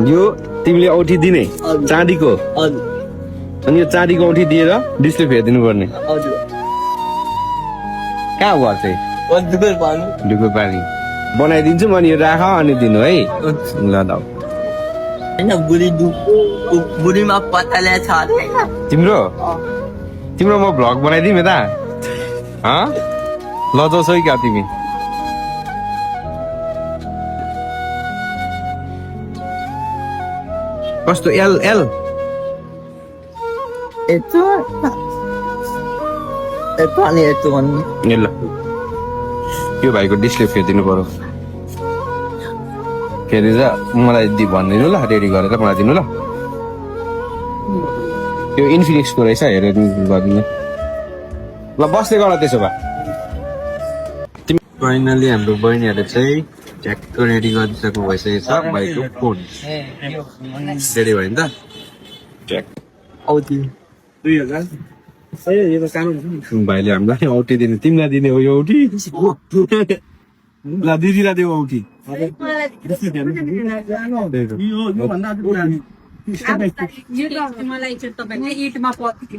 यो तिमीले औठी दिने चाँदीको अनि यो चाँदीको औठी दिएर डिस्प्ले फेरिदिनु पर्ने कहाँ भयो चाहिँ ढुकुर पानी बनाइदिन्छु म अनि यो राख अनि दिनु है ल द बुढीमा पत्ताले छ तिम्रो तिम्रो म भ्लग बनाइदिउँ यता लजाउँछौ क्या तिमी कस्तो एल एल यस्तो अनि यस्तो भन्नु ए ल यो भाइको डिस्प्ले फेरिदिनु पर्यो फेरि मलाई भनिदिनु ल रेडी गरेर मलाई दिनु ल यो इन्फिनिक्सको रहेछ हेरेर गरिदिनु ल बस्दै गर त्यसो भए तिमी फाइनली हाम्रो बहिनीहरूले चाहिँ ट्याक्क रेडी गरिसक्नु भइसकेको छ भाइको फोन रेडी भयो नि त औधी 2000 यो त काम भाइले हामीलाई औटी दिने तिमीलाई दिने हो यो औटी ल दिदीलाई देऊ औटी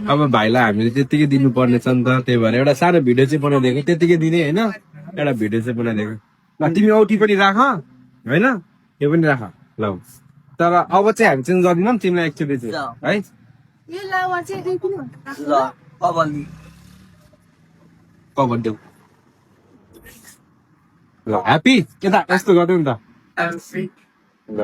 अब भाइलाई हामीले त्यतिकै दिनुपर्ने छ नि त त्यही भएर एउटा सानो भिडियो चाहिँ बनाइदिएको त्यतिकै दिने होइन एउटा भिडियो चाहिँ बनाइदिएको ल तिमी औटी पनि राख होइन यो पनि राख ल तर अब चाहिँ हामी चेन्ज गरिदिनौँ तिमीलाई एक्चुअली चाहिँ है ल कभर देऊ ल ह्याप्पी यता यस्तो गरिदिउँ नि त ल